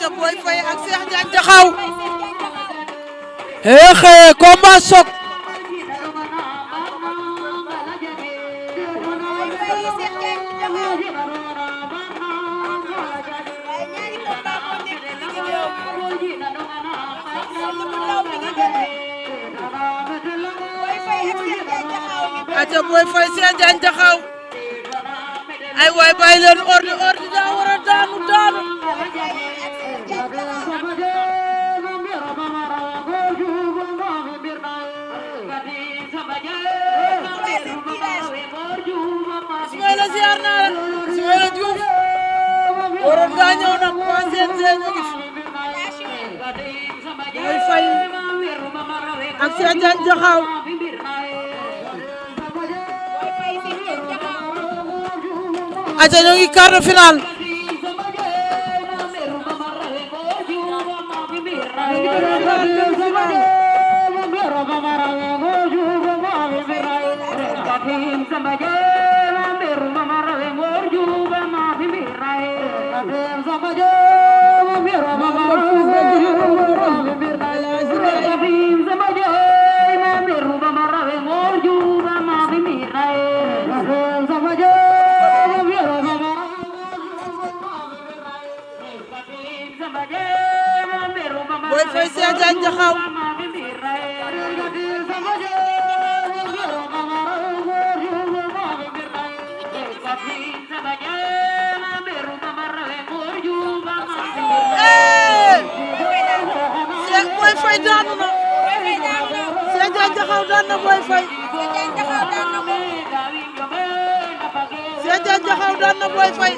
aca Boy Faye ak Cheikh Diagne Diakhao combat choc aca Boy Faye Cheikh Diagne Diakhao ay waay bàyyi leen ordi daa war a daanu Ismaïla ziar naa la Ismaïla Diouf waroon nga ñëw nag waa CNG ñu gis Boy Faye ak Cheikh Diagne Diakhao aca ñoo ngi quart de finale Boy Faye Cheikh Diagne Diakhao Boy Faye daanu na Cheikh Diagne Diakhao daan na Boy Faye Cheikh Diagne Diakhao daan na Boy Faye